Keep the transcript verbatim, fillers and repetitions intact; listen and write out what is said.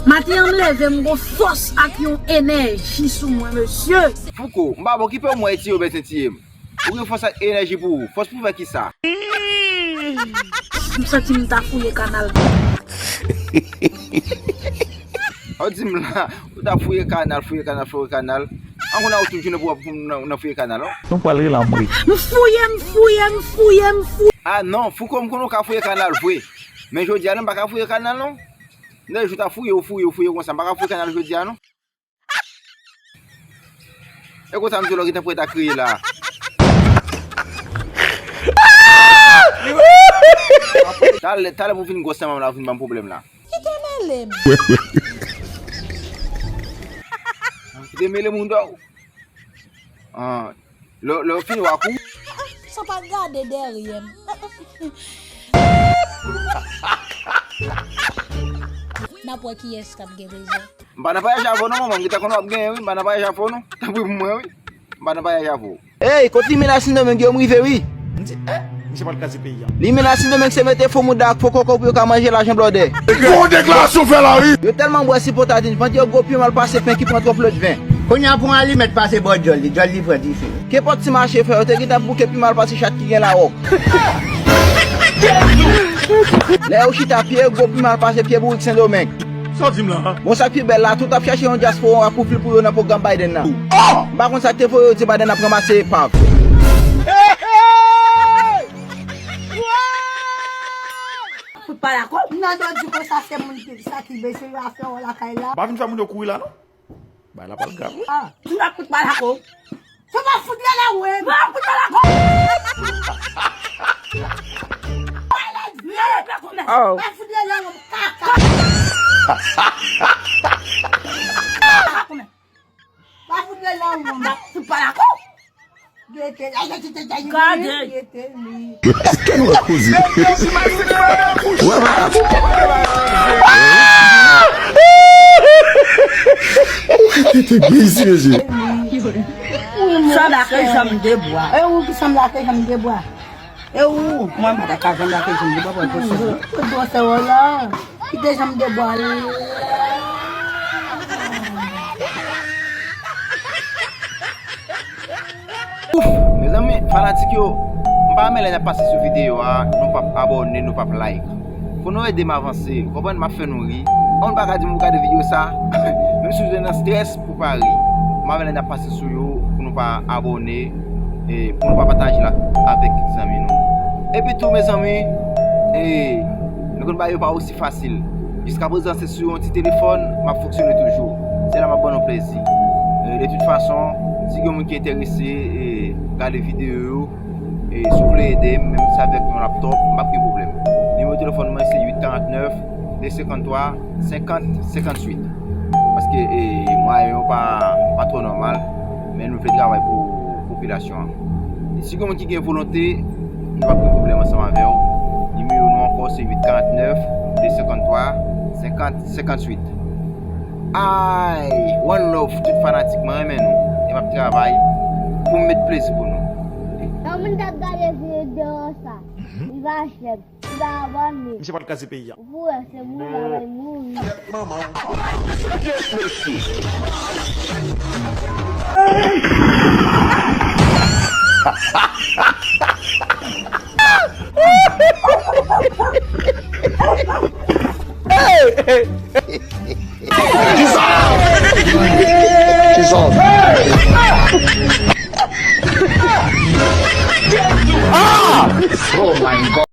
Maten an m leve, m gon fòs ak yon enèji sou mwen, mesye. Fouco, m pa bon, ki pè w mwen etiye w bezwen tiye m? Ou gen fòs ak enèji pou ou. Fòs pou fè kisa? M santi m ta fouye kanal. Ou di m la, ou ta fouye kanal, fouye kanal, fouye kanal. An konnen ou tout jounen pou, pou nan, nan fouye kanal, non? Nou pral rele anmwe. M fouye, m fouye, m fouye, m fouye. Ah non, Fouco, m konnen ou ka fouye kanal vre. Men jodi a non, m pa ka fouye kanal, non. Nan jou ta fouye, ou fouye, ou fouye konsa. M pa ka fouye kanal jodi a, non. E konsa m di w la, ou gentan prèt a kriye la. Talè, talè pou vin gwòs nan manm la, vin ban m pwoblèm la. Kite mele m. Kite mele m, ou dò. Ah, lè, lè w fini, w a kou. Sa pa gade dèyè m. N ap wè kiyès k ap gen rezon. M pa nan payaj avè w non, manman. M gentan konnen w ap genyen, wi. M pa nan payaj avè w non. Tanpri pou mwen, wi. M pa nan payaj avè w. Ey, kot Limena Sendomeng yo, m rive, wi. M di, eh, misye pral kraze peyi a. Limena Sendomeng se mete fo mouda ak fo koko pou yo ka manje lajan blòdè. Gwo deklarasyon fè la, wi. Yo tèlman bwè sipotadin, vann yo gwo pi mal pase pen ki pran twòp lòt ven. Kounye a pou yon alimèt pase bò djòl li, djòl li pran dife. Kenpòt ti mache fè, yo te gentan bouke pi mal pase chat ki gen lawòb. Lè yo chita, pye yo gwo pi mal pase pye bourik Sendomeng. Sa w di m la? Bon, sa k pi bèl la, tout ap chache yon dyaspora pou fil pou yo nan pwogram Biden nan. Oh! M pa konn sa k te voye yo di Biden ap ranmase epav. Fout pa dakò. M nan do di konsa se moun ki sa ki bezwen yo afè w lakay la. M pa vin fè moun yo kouri la, non. Bagay la pral grav, wi. Ah, m ap fout pa dakò. Se pa fout rele w, wi. M ap fout pa dakò. Oh. M ap fout rele w, kaka. M ap fout rele w, m ap fout pa dakò. Gade. Èske nou ka koze? Wè, wè. Ou ka tete byen isi, mesye. Sanble ak yon janm de bwa. E ou ki sanble ak yon janm de bwa. E ou, mwen pa ta ka janm lage janm de bwa pou posib. Tout bò se wè la. Kite janm de bwa la. Ouf, mezanmi, fanatik yo, m pa renmen lè n ap pase sou videyo a, nou p ap abòne, nou p ap like. Fò nou ede m avanse, ou konprann, m ap fè nou ri. Yon bagay di m ou gade videyo sa, menm si w te nan strès, pou pa ri. M ap lè n ap pase sou yo, pou nou pa abòne, e pou nou pa pataje l avèk zanmi nou. Epi tou, mezanmi, e nou konn bagay yo pa osi fasil. Jiska prezan, se sou yon ti telefòn m ap fonksyone toujou. Se la m ap ban nou plezi. E, de tout fason, si gen moun ki enterese, e, gade videyo yo, e, si w vle ede m, menm si avèk yon laptòp, m p ap gen pwoblèm. Nimewo telefòn mwen se uit karant nèf, de senkanntwa, senkant, senkantuit. Paske, e, mwayen yo pa, pa twò nòmal, men nou vle travay pou popilasyon an. E si gen moun ki gen volonte, nou p ap gen pwoblèm ansanm avè w. Nimewo nou ankò se uit karant nèf, de senkanntwa, senkant, senkantuit. Ay, one love, tout fanatik, mwen renmen nou. E m ap travay pou m met plezi pou nou. Yon moun k ap gade videyo sa, li pa chèb. Li pa abòne. Misye pral kraze peyi a. Ou wè, se mouri avè l mouri. Kèt manman w. Kèt mesye. Kisa? Kisa? Ah! Oh my God.